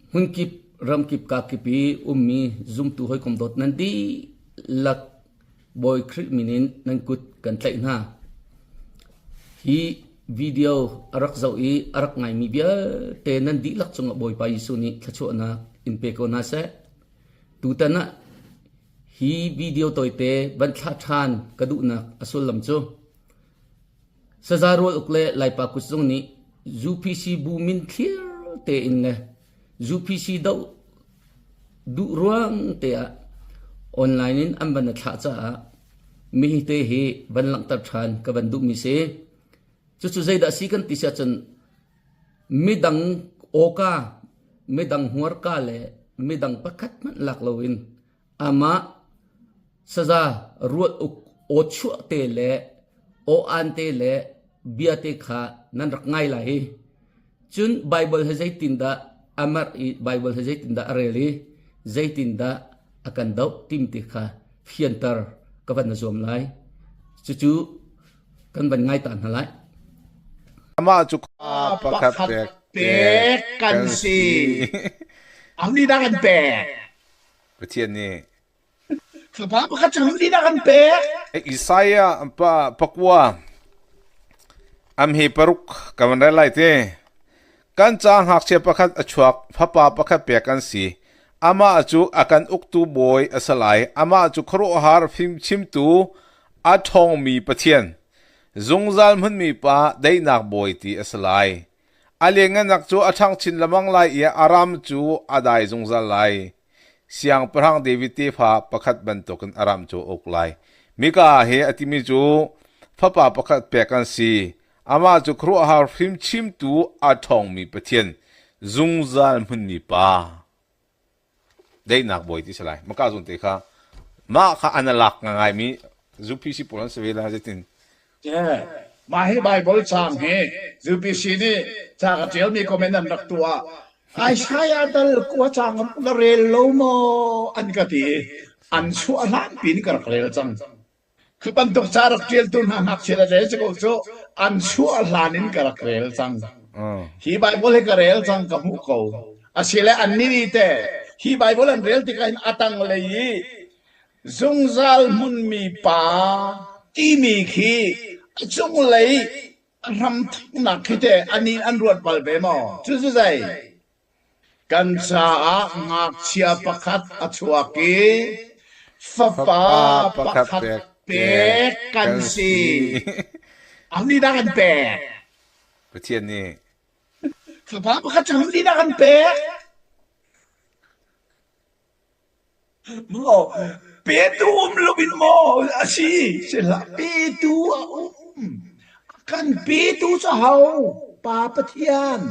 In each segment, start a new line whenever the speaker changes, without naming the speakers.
Hmunkip ramkip kakip i ummi zumtu hawikom dawt nan dihlak Bawi Khrih min in nan kut kan tlaih hna. Hi video a rak zoh i a rak ngaimi vialte nan dihlak cungah Bawipa Jesuh nih thluachuahnak in pe ko hna seh. Tutan ah hi video tawite van thlah ṭhan ka duhnak a sullam cu Saza Rual Uk le Laipa Kutzung nih UPC bu min thlir tein le UPC doh duh ruang te ah online in an van thlah caah mi te hi van langhter ṭhan ka van duhmi si. Cucu zeidah si kan ti si ahcun midang awka, midang hmuarka le midang pakhat hmanh lak loin amah saza ruat uk aw chuah te le aw aan te le bia te kha nan rak ngai lai hi. Cun Baibal he zeitindah a marh i Baibal he zeitindah a rel i zeitindah a kan doh tim ti kha fianter ka van na zuam lai. Cucu kan van ngai ta hna lai.
Amah cu pakhat
pek kan si. Ang nih dah kan pek?
Pathian nih
Fapa pakhat cu nih dah kan pek?
Isaiah pa pakua am hi paruk ka van rel lai te. Kan ca ngakchia pakhat a chuak, fapa pakhat pek kan si. Amah cu a kan uktu bawi a si lai. Amah cu khuaruahhar fimchimtu a ṭhawngmi Pathian, zungzal hmunmi Pa, daihnak bawi ti a si lai. A lianngannak cu a ṭhang chin lengmang lai i a ram cu a dai zungzal lai. Siangpahrang David tefa pakhat bantukin a ram cu a uk lai. Mika hi a timi cu fapa pakhat pek kan si. Amah cu khuaruahhar fimchimtu a ṭhawngmi Pathian, zungzal hmunmi Pa. Daihnak bawi ti si lai. Maka zawn te kha mah kha an lak ngaimi UPC pawl an si ve la zeitin.
Yeah. Mah hi Bible caang hi UPC nih ca ka ṭialmi comment an rak tuah. Isaiah dal kua caang na rel lo maw an ka ti. An chuah hlan pin ka rak rel cang. Khi bantuk ca rak ṭialtu hna ngakchia le rel cu cu an chuah hlan in ka rak rel cang. Hi Bible hi ka rel cang ka hmuh ko. Asile annih nih teh hi Bible an rel tikah hin a tanglei i zungzal hmunmi pa timi khi a cunglei a hramthawknak khi teh anih an ruat bal ve maw? Cucu zei? Kan caah ngakchia pakhat a chuak i fapa pakhat pek kan si. Aho nih dah kan pek?
Pathian nih.
Fapa pakhat cu aho nih dah kan pek? Maw petu um loin maw a si? Si hlah, petu a um. A kan petu cu aho? Pa Pathian.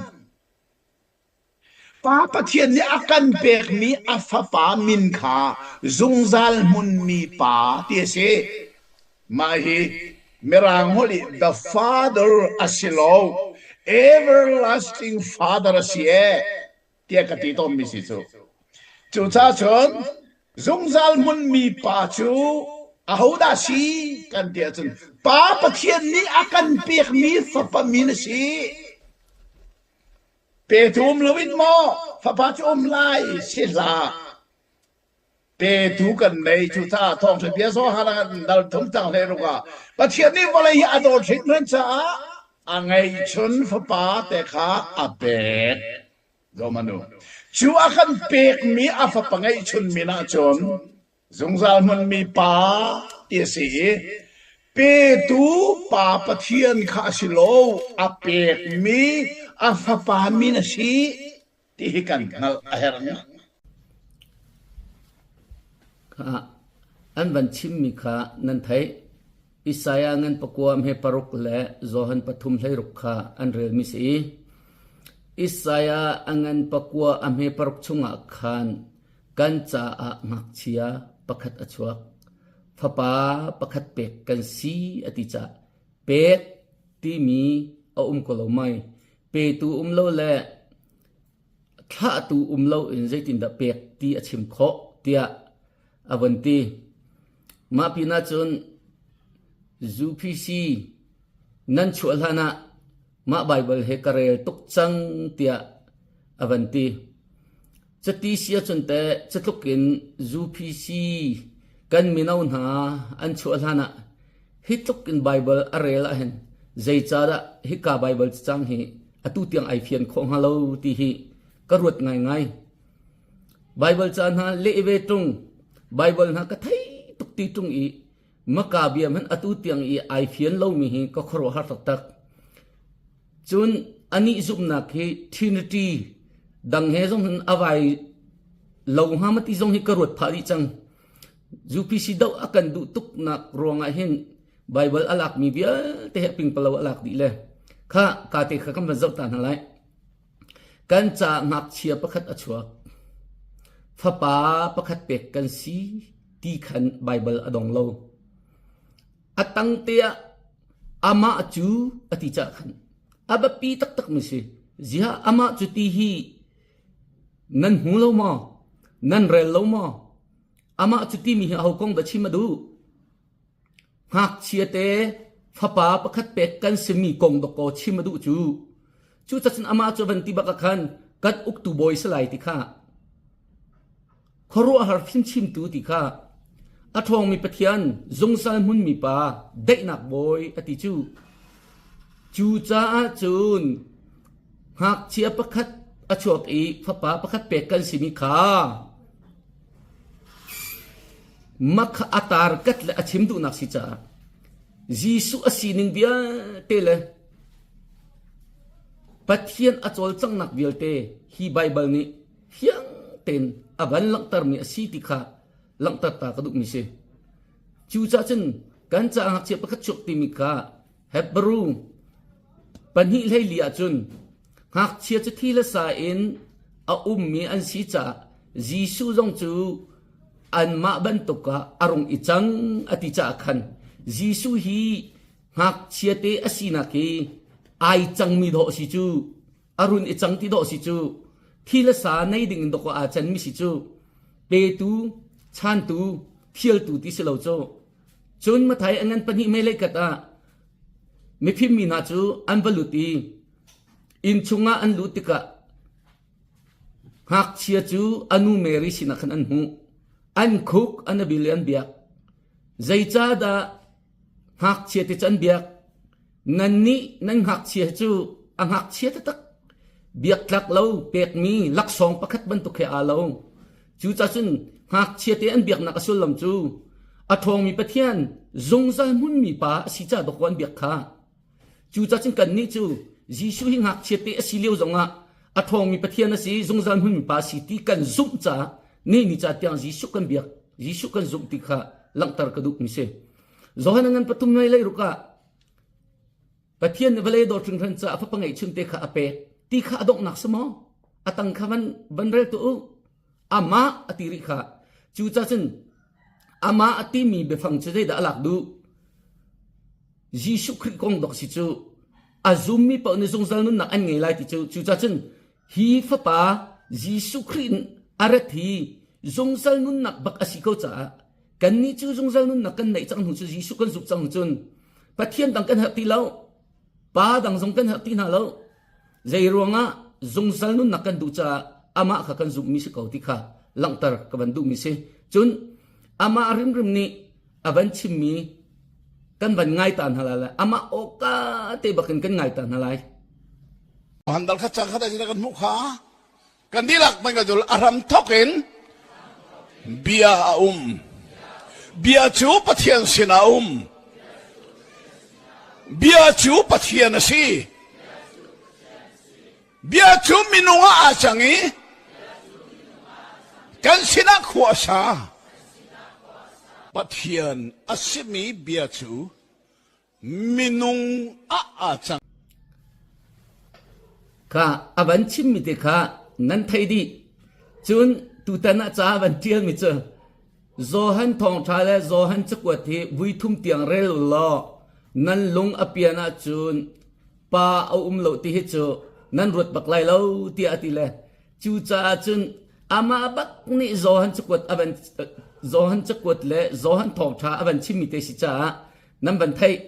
Pa Pathian nih a kan pekmi a Fapa min kha zungzal hmunmi Pa ti a si. Mah hi Mirang holh i the Father a si lo, Everlasting Father a si ee tiah ka ti tawnmi si cu. Cucaah cun zungzal hmunmi Pa cu ahodah si kan ti ahcun Pa Pathian nih a kan pekmi Fapa min a si. Petu um loin maw fapa cu um lai si hlah. Petu kan nei cucaah thawngṭha bia Johan ah dal thum cang hlei ruk ah Pathian nih vawlei hi a dawt hringhran caah a ngeihchun fapa te kha a pek. Zomanu. Cu a kan pekmi a fapa ngeihchun min ahcun Zungzal hmunmi Pa ti a si i petu Pa Pathian kha a si lo, a pekmi a Fapa min a si ti hi kan hngalh a herh.
Kha an van chimmi kha nan theih. Isaiah ngan pakua hme paruk le Johan pathum hleiruk kha an relmi si i Isaiah a ngan pakua a hme paruk chungah khan Kan caah ngakchia pakhat a chuak. Fapa pakhat pek kan si a ti caah pek timi a um ko lo mai. Petu um lo le thlahtu um lo in zeitindah pek ti a chim khawh tiah a von ti. Mah pinah cun UPC nan chuah hlan ah mah Baibal he ka rel tuk cang tiah a van ti. Cati si ahcun teh catluk in UPC kan mino hna an chuah hlan ah hi tluk in Baibal a rel ahhin zeicahdah hika Baibal cacang hi atu tiang ai fian khawh hnga lo ti hi ka ruat ngaingai. Baibal ca hna leh ve ṭung, Baibal hna ka thei tuk ti ṭung i maka bia hmanh atu tiang i ai fian lomi hi ka khuaruahhar taktak. Cun anih zumhnak hi Trinity dang he zong hin a vai lo hnga ma ti zong hi ka ruat phah dih cang. UPC doh a kan duh tuknak ruangah hin Bible a lakmi vialte he pingpalo a lak dih le kha ka te kha kan van zoh ta hna lai. Kan ca ngakchia pakhat a chuak. Fapa pakhat pek kan si ti khan Bible a dong lo. A tang te ah amah cu a ti cah khan a biapi taktak mi si. Ziah amah cu ti hi nan hmu lo maw? Nan rel lo maw? Amah cu timi hi aho kong dah chim a duh? Ngakchia te fapa pakhat pek kan simi kong dawkaw chim a duh cu. Cucacun amah cu van ti bak ah khan kan uktu bawi si lai ti kha khuaruahhar fimchimtu ti kha a ṭhawngmi Pathian zungzal hmunmi pa daihnak bawi a ti cu. Cucaah cun ngakchia pakhat a chuak i fapa pakhat pek kan simi kha Mah kha a target le a chim duhnak si caah Jesuh a sining vialte le Pathian a cawlcanghnak vialte hi Baibal nih fiang tein a van langhtermi a si ti kha langhter ta ka duhmi si. Cucaah cun kan caah ngakchia pakhat chuak timi kha Hebrew 2:14 ahcun ngakchia cu thi le sa in a ummi an si caah Jesuh zong cu anmah bantuk ah a rung i cang a ti caah khan Jesuh hi ngakchia te a sinak hi ai cangmi dawh a si cu a run i cang ti dawh a si cu thi le sa nei ding in dawkaw aa canmi si cu petu chantu thialtu ti si lo cu Cun Mathai a ngan pahnih mei kat ah mifim mi hna cu an va lut i inn chungah an luh tikah ngakchia cu a nu Mary sinah khan an hmuh. An khuk an abil i an biak. Zeicahdah ngakchia te cu an biak? Nannih nan ngakchia cu a ngakchia taktak biaktlak lo pekmi laksawng pakhat bantuk he aa lo. Cucaah cun ngakchia te an biaknak a sullam cu a ṭhawngmi Pathian zungzal hmunmi pa a si caah dawkaw an biak kha. Cucaah cun kannih cu Jesuh hi ngakchia te a si lio zongah a ṭhawngmi Pathian a si, zungzal hmunmi pa a si ti kan zumh caah ni ni ca tiang Jesuh kan biak, Jesuh kan zumh ti kha langhter ka duhmi si. Johan a ngan pathum nai lei ruk ah Pathian nih vawlei dawt hringhran caah a fapa ngeihchun te kha a pek ti kha a donghnak si maw? A tang kha van, van rel tu u. Amah a ti rih kha. Cucaah cun amah a timi biafang cu zeidah a lak duh? Jesuh Khrih kong dok si cu a zummi paoh nih zungzal nunnak an ngei lai ti cu cucaah cun hi fapa Jesuh Khrih a rat hi zungzal nunnak bak a si ko caah kannih cu zungzal nunnak kan neih cang hnu cu Jesuh kan zumh cang cun Pathian dang kan herh ti lo pa dang zong kan herh ti hna lo zei ruangah zungzal nunnak kan duh caah amah kha kan zumhmi si ko ti kha langhter ka van duhmi si cun amah rimrim nih a van chimmi kan van ngai ta hna lai le amah awka te bakin kan ngai ta hna lai
Han dal kha cang kha da kan hmuh kha Kan dihlak mei ka dul a hram thawk in bia a um. Bia cu Pathian sinah a um. Bia cu Pathian a si. Bia cu minung ah aa cang i kan sinah khua a sa. Pathian a simi bia cu minung ah aa cang.
Kha a van chimmi te kha nan theih dih. Cun tutan ah ca a van ṭialmi cu Johan thawngṭha le Johan cakuat hi vui thum tiang rel u law nan lung a pian ahcun pa a um lo ti hi cu nan ruat bak lai lo tiah a ti le cucaah cun amah bak nih Johan cakuat a van Johan cakuat le Johan thawngṭha a van chimmi te si caah nan van theih.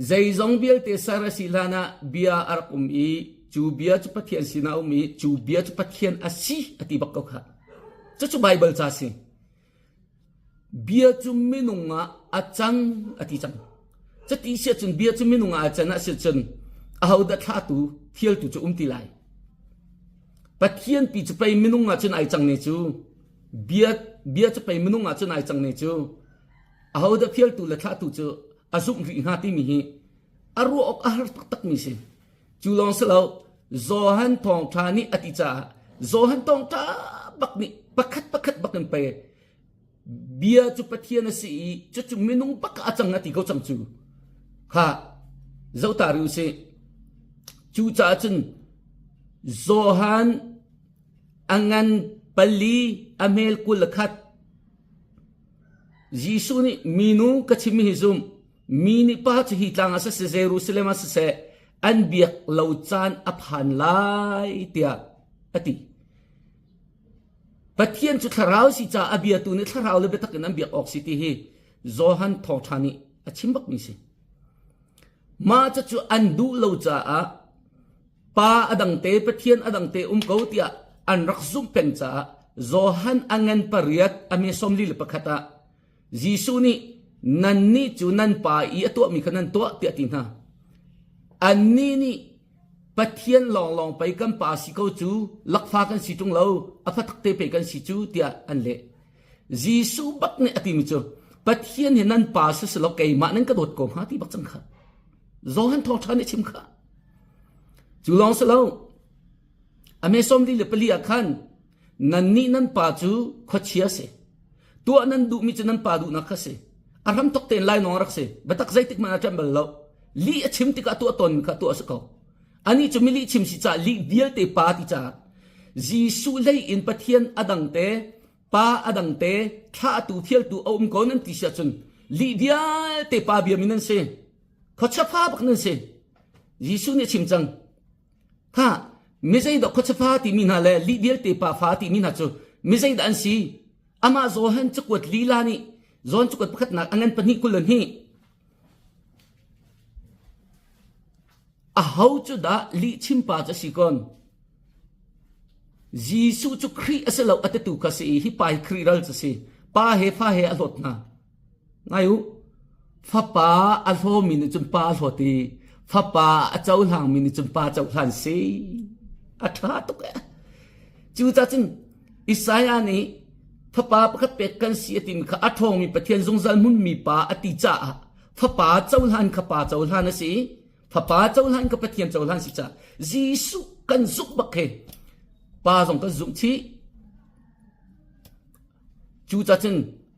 Zeizong vialte ser a si hlanah bia a rak um i Cu bia cu Pathian sinah a um i cu bia cu Pathian a si a ti bak ko kha. Cucu Baibal ca si. Bia cu minung ah a cang a ti cang. Cuti si ahcun bia cu minung ah a can ah si cun ahodah thlahtu thialtu cu um ti lai. Pathian pi cu pei minung ah cun ai cang ne cu. Bia bia cu pei minung ah cun ai cang ne cu. Ahodah fialtu le thlahtu cu a zumh rih hnga timi hi a ruah awk a har taktakmi si. Cu lawng si lo, Johan thawngṭha nih a ti caah Johan thawngṭha bak nih pakhat pakhat bak in pei bia cu Pathian a si i cucu minung bak a cang a ti ko cang cu. Kha zohta rih usih. Cu caah cun Johan a ngan pali a hmel 21 Jesuh nih minu ka chimmi hi zum Mi nih pa cu hi tlang ah siseh Jerusalem ah siseh an biak lo caan a phan lai tiah a ti. Pathian cu thlarau si caah a biatu nih thlarau le biatak in an biak awk si ti hi Johan thawngṭha nih a chim bakmi si. Mah cucu an duh lo caah pa a dangte Pathian a dangte um ko tiah an rak zumh peng caah Johan a ngan pariat a mi 41 ah Jesuh nih nannih cu nan pa i a tuahmi kha nan tuah tiah a ti hna. Annih nih Pathian lawnglawng pei kan pa si ko cu lakfa kan si ṭung lo a fatak te pei kan si cu tiah an leh. Jesuh bak nih a timi cu Pathian hi nan pa si selaw keimah nan ka dawt ko hnga ti bak cang kha. Johan thawngṭha nih a chim kha. Cu lawng si lo a me 44 ah khan nannih nan pa cu khuachia si. Tuah nan duhmi cu nan pa duhnak kha si. A hram tok tein lainawng a rak si. Biatak zeitik hmanh a ṭem bal lo. Lih a chim tikah tuah tawnmi kha tuah a si ko. Anih cu milih chim si caah lih vialte pa ti caah Jesuh lei in Pathian a dangte, pa a dangte, thlahtu fialtu a um ko nan ti si ahcun lih vialte pa biami nan si. Khuachia fa bak nan si. Jesuh nih a chim cang. Kha mi zeidah khuachafa timi hna le lih vialte pa fa timi hna cu mi zeidah an si? Amah Johan cakuat lila nih John cakuat pakhatnak a ngan pahnih 22 aho cu dah lihchim pa cu a si kon? Jesuh cu Khrih a si lo a titu kha si i hi pa hi Khrih ral cu si. Pa he fa he a hlawt hna. Ngai u, fapa a hlawmi nih cun pa a hlawt i fapa a cohlangmi nih cun pa cohlan si. A ṭha tuk eh. Cucaah cun Isaiah nih fapa pakhat pek kan si a timi kha a ṭhawngmi Pathian zungzal hmunmi pa a ti caah fapa cohlan kha pa cohlan a si i fapa cohlan kha Pathian cohlan si caah Jesuh kan zumh bak he pa zong kan zumh chih. Cucaah cun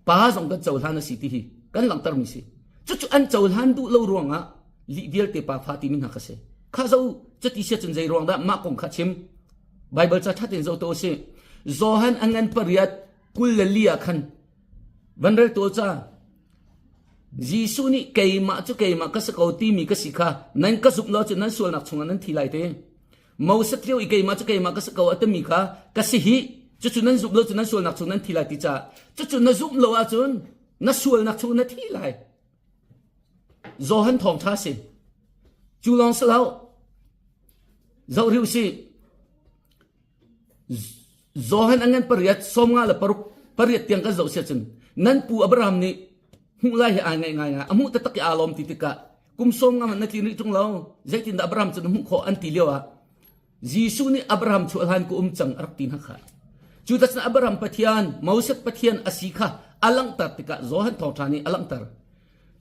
pa zong kan cohlan a si ti hi kan langhtermi si cucu an cohlan duh lo ruangah lih vialte pa fa timi hna kha si kha zo cuti sia cun zei ruang dah mah kong kha chim Bible ca ṭhat in zo to si Johan a ngan pariat 24 ah khan van rel to ca Jesuh nih keimah cu keimah ka si ko timi ka si kha nan ka zumh lo cun nan sualnak chungah nan thi lai te Moses lio i keimah cu keimah ka si ko a timi kha ka si hi cucu nan zumh lo cu nan sualnak chung nan thi lai ti caah cucu na zumh lo ahcun na sualnak chung na thi lai Johan thawngṭha si cu lawng si lo zoh rih usih Johan a ngan pariat 56 pariat tiang kan zoh sia cun nan pu Abraham nih hmuh lai hi ai ngaih ngai ngai a hmuh taktak i aa lawm ti tikah kum 50 man na tlin rih ṭung lo zeitindah Abraham cu na hmuh khawh an ti lio ah Jesuh nih Abraham chuah hlan ku um cang a rak ti hna kha cu cun Abraham Pathian Moses Pathian a si kha a langhter tikah Johan thawngṭha nih a langhter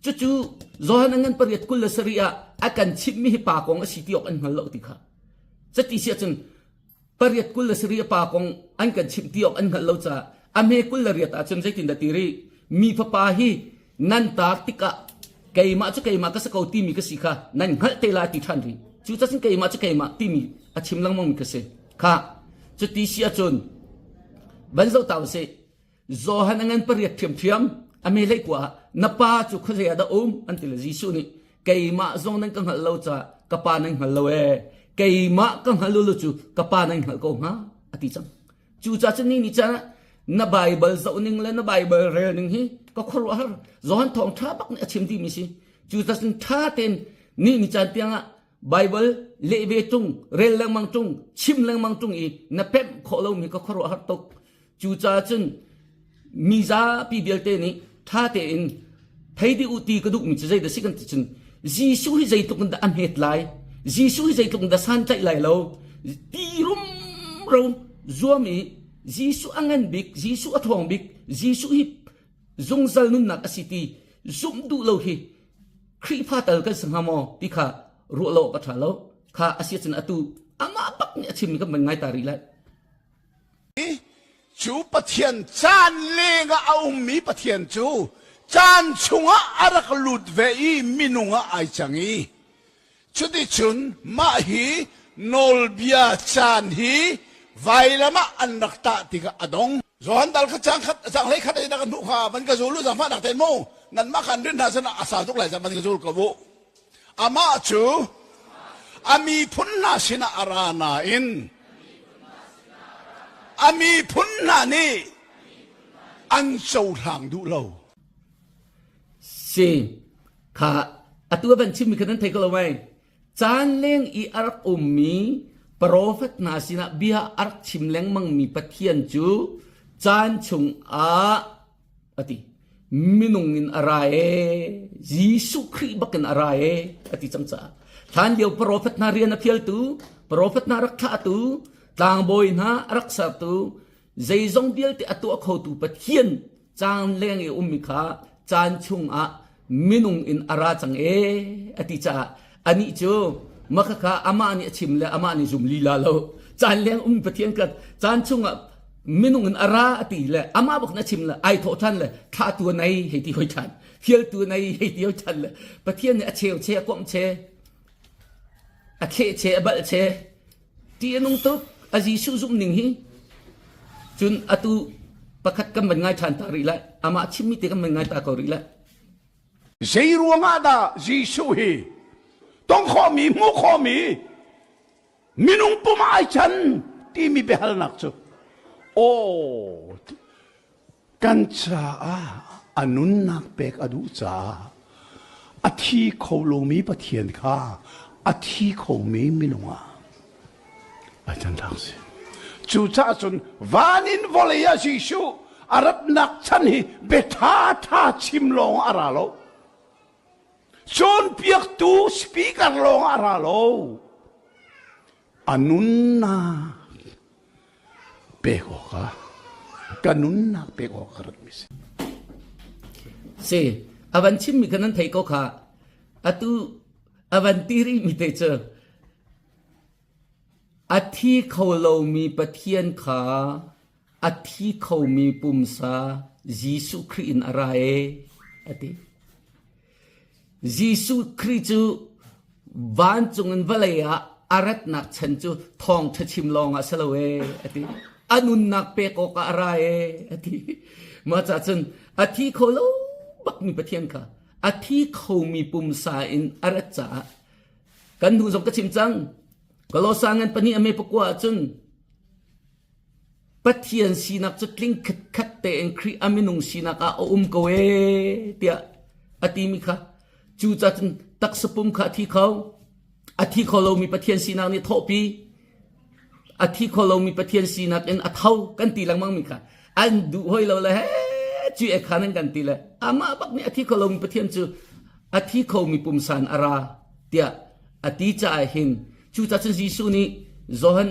cucu Johan a ngan pariat 27 ah a kan chimhmi hi pa kong a si ti awk an hngal lo ti kha cati si ahcun pariat 27 a pa kong an kan chimh ti awk an hngalh lo caah a hme 28 ahcun zeitindah ti rih mi fapa hi nan tar tikah keimah cu keimah ka si ko timi ka si kha nan hngalh te lai ti ṭhan rih cu cun keimah cu keimah timi a chim lengmang mi ka si kha cuti si ahcun van zoh ta usih Johan a ngan pariat ṭhiamṭhiam a me hlei kua ah na pa cu khuazei ah dah um an ti le Jesuh nih keimah zong nan ka hngalh lo caah ka pa nan hngal lo ee keimah ka hngal lu cu ka pa nan hngalh ko hnga a ti cang cucaah cun ni ni caan ah na Baibal zoh ning le na Baibal rel ning hi ka khuaruahhar Johan thawngṭha bak nih a chim dihmi si cucaah cun ṭha tein ni ni caan tiangah. Bible leh ve ṭung, rel lengmang ṭung, chim lengmang ṭung i na pemh khawh lomi ka khuaruahhar tuk. Cucaah cun mi zapi vialte nih ṭha tein thei dih u ti ka duhmi cu zeidah si kan ti cun Jesuh hi zeitluk in dah a hmet lai, Jesuh hi zeitluk in dah santlaih lai lo ti rumro zuam i Jesuh a ngan bik, Jesuh a ṭhawng bik, Jesuh hi zungzal nunnak a si ti zumh duh lo hi Khrihfa tal kan si hnga maw ti kha ruah lo awk a ṭha lo. Kha a si ahcun atu amah bak nih a chimmi kan van ngai ta rih lai.
Cu Pathian caan lengah a ummi Pathian cu caan chungah a rak lut ve i minung ah ai cang i cuticun mah hi nawlbia caan hi vailam ah an rak tah tikah a dong. Johan dal kha cang khat cang hlei khat in a kan hmuh kha van ka zul u zangfah nak ten mu nanmah khan rin hna sana a sau tuk lai zang van ka zul ko u. Amah cu a miphun hna sinah a ra nain a miphun hna nih an cohlang duh lo.
Si kha atu a van chimmi kha nan thei ko lo mei? Caan leng i a rak ummi profet hna sinah bia a rak chim lengmangmi Pathian cu caan chungah a ti. Minung in a ra ee, Jesuh Khrih bakin a ra ee a ti cang caah hlan lio profet hna rian a fialtu, profet hna rak thlahtu, tlangbawi hna a rak sertu, zeizong vialte a tuah khotu Pathian caan leng i ummi kha caan chungah minung in a ra cang ee a ti caah anih cu makhakha amah nih a chim le amah nih zum lila lo caan leng um Pathian ka caan chungah minung in a ra a ti le amah bak na chim le ai thawh ṭhan le thlahtu a nei hei ti hoi ṭhan fialtu a nei hei ti hoi ṭhan le Pathian nih a cheu che a komh che a thleh che a balh che Ti a nung tuk. A Jesuh zumh ning hi. Cun atu pakhat kan van ngai ṭhan ta rih lai. Amah chimmi te kan van ngai ta ko rih lai.
Zei ruangah dah Jesuh hi tong khawhmi, hmuh khawhmi minung pum ai chan timi biahalnak cu aw Kan caah a nunnak pek a duh caah a thi kho lomi Pathian kha a thi khomi minung ah ai cannak si. Cucaah cun van in vawlei ah Jesuh a ratnak chan hi bia ṭha chim lawng a ra lo. Cawnpiaktu speaker lawng a ra lo. A nunnak pek awkah ka nunnak pek awk ka ratmi si.
Si, a van chimmi kha nan thei ko kha. Atu a van ti rihmi te cu a thi kho lomi Pathian kha a thi khomi pumsa Jesuh Khrih in a ra ee a ti. Jesuh Khrih cu vancung in vawlei ah a ratnak chan cu thawngṭha chim lawngah si lo ee a ti. A nunnak pek awkah a ra ee a ti. Mah caah cun a thi kho lo bakmi Pathian kha a thi khomi pumsa in a rat caah kan hnu zong ka chim cang. Kolosa ngan pahnih a me pakua ahcun Pathian sinak cu tling khitkhat tein Khrih a minung sinak ah a um ko ee tiah a timi kha cucaah cun taksapum kha a thi kho. A thi kho lomi Pathian sinak nih thawhpi. A thi kho lomi Pathian sinak in a tho kan ti lengmangmi kha an duh hoi lo le he cu e khan an kan ti le amah bak nih a thi kho lomi Pathian cu a thi khomi pumsan a ra tiah a ti caah hin Cucaah cun Jesuh nih Johan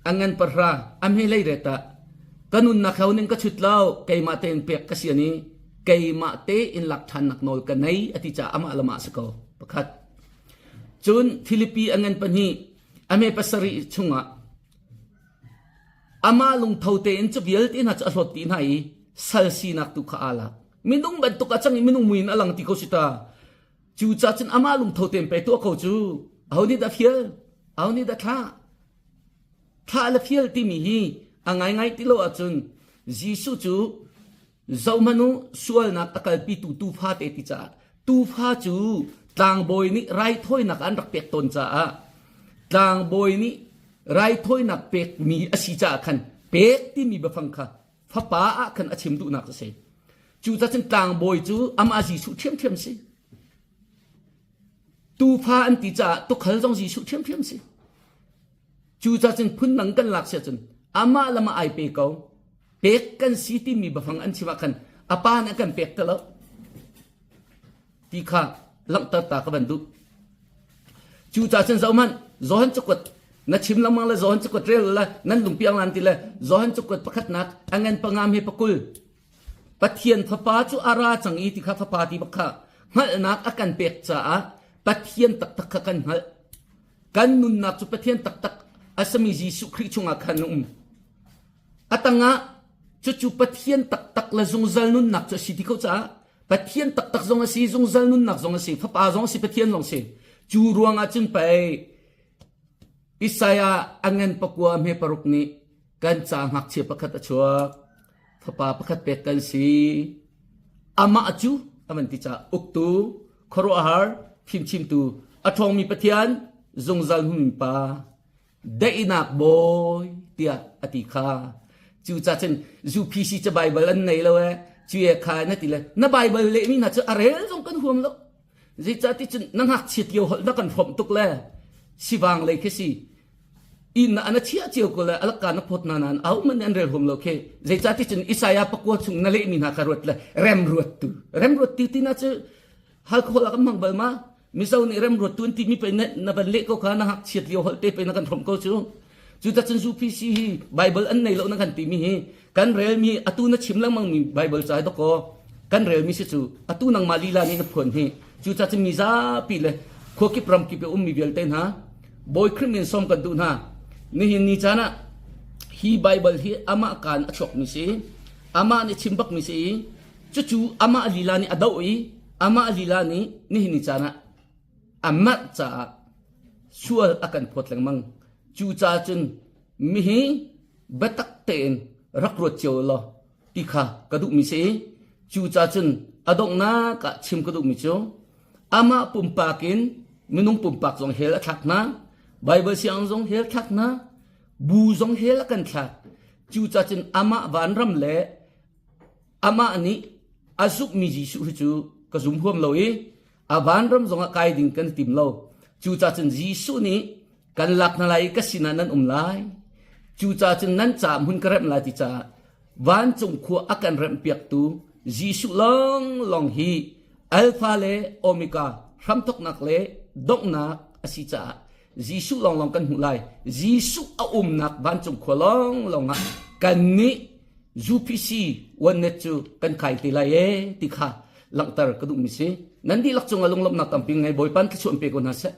a ngan pahra a hmelei ret ah ka nunnak he ning ka chut lo keimah tein pek ka sian i keimah tein lak ṭhannak nawl ka nei a ti caah amah le mah si ko pakhat cun Filipi a ngan pahnih a hme pasarih chungah amah lungtho tein cu vialte hna cu a hlawt dih hna i sal sinak tu kha aa lak minung bantuk a cang i minung mui in a lang ti ko si ta Cucaah cun amah lungtho tein pei tuah ko cu. Aho nih dah fial? Aho nih dah thlah? Thlah le fial timi hi a ngaingai ti lo ahcun Jesuh cu zohhmanh u sualnak a kalpitu tuufa te ti caah tuufa cu tlangbawi nih raithawinak an rak pek tawn caah tlangbawi nih raithawinak pekmi a si caah khan pek timi biafang kha fapa ah khan a chim duhnak a si. Cucaah cun tlangbawi cu amah Jesuh ṭhiamṭhiam si. Tuufa an ti caah tukhal zong Jesuh ṭhiamṭhiam si. Cucaah cun phundang kan lak si ahcun amah lam ah ai pe ko. Pek kan si timi biafang an chim ah khan a pa nih a kan pek te lo ti kha langhter ta ka van duh. Cucaah cun zohhmanh Johan cakuat na chim lengmang le Johan cakuat rel le nan lungpiang lan ti le Johan cakuat pakhatnak a ngan pangam he pakul Pathian Fapa cu a ra cang i ti kha Fapa ti bak kha hngalhnak a kan pek caah Pathian taktak kha kan hngalh. Kan nunnak cu Pathian taktak a sami Jesuh Khrih chungah khan a um. A tangah cucu Pathian taktak le zungzal nunnak cu a si ti ko caah Pathian taktak zong a si, zungzal nunnak zong a si, Fapa zong a si, Pathian zong a si. Cu ruangah cun pei Isaiah a ngan pakua hme paruk nih kan ca ngakchia pakhat a chuak. Fapa pakhat pek kan si. Amah cu a van ti caah uktu, khuaruahhar, fimchimtu, a ṭhawngmi Pathian, zungzal hmunmi Pa, daihnak bawi tiah a ti kha. Cucaah cun UPC cu Baibal an nei lo ee, cu e kha na ti le na Baibal lehmi hna cu a rel zong kan huam lo. Zeicahti cun na ngakchiat lio holh na kan hrawmh tuk le sivang lei khi si. Inn ah na chiah cio ko le alaka na phawt hna nain au man an rel huam lo khi. Zeicahti cun Isaiah pakua chung na lehmi hna kha ruat le remruattu. Remruattu ti na cu alcohol a kan hmang bal ma? Mizo nih remruattu an timi pei na van leh ko kha na ngakchiat lio holh te pei na kan hrawmh ko cu. Cucacun UPC hi Bible an nei lo na kan timi hi kan relmi atu na chim lengmang mi Bible ca dawkaw kan relmi si cu atu nangmah lila nih na phuan hi cucacun mi zapi le khuakip ramkip i ummi vialte hna Bawi Khrih min sawm kan duh hna nihin ni caan ah hi Bible hi amah kaan a chuakmi si amah nih chim bakmi si i cucu amah lila nih a doh i amah lila nih nihin ni caan ah a marh caah sual a kan phawt lengmang. Cucaah cun mihi biatak tein rak ruat cio law ti kha ka duhmi si. Cucaah cun a donghnak ah chim ka duhmi cu amah pumpak in minung pumpak zong hell a thlak hna, Baibal siang zong hell thlak hna, bu zong hell a kan thlak. Cucaah cun amah vanram le amah nih a zumhmi Jesuh hi cu ka zum huam lo i a vanram zongah kai ding kan tim lo. Cucaah cun Jesuh nih kan lak hna lai i ka sinah nan um lai. Cucaah cun nan caah hmun ka remh lai ti caah vancung khua a kan remhpiaktu Jesuh lawnglawng hi Alpha le Omega hramthawknak le donghnak a si caah Jesuh lawnglawng kan hmuh lai. Jesuh a umnak vancung khua lawnglawng ah kannih UPC OneNet cu kan kai te lai ee ti kha langhter ka duhmi si. Nan dihlak cungah lunglawmhnak tampi ngei Bawipa thluachuah in pe ko hna seh.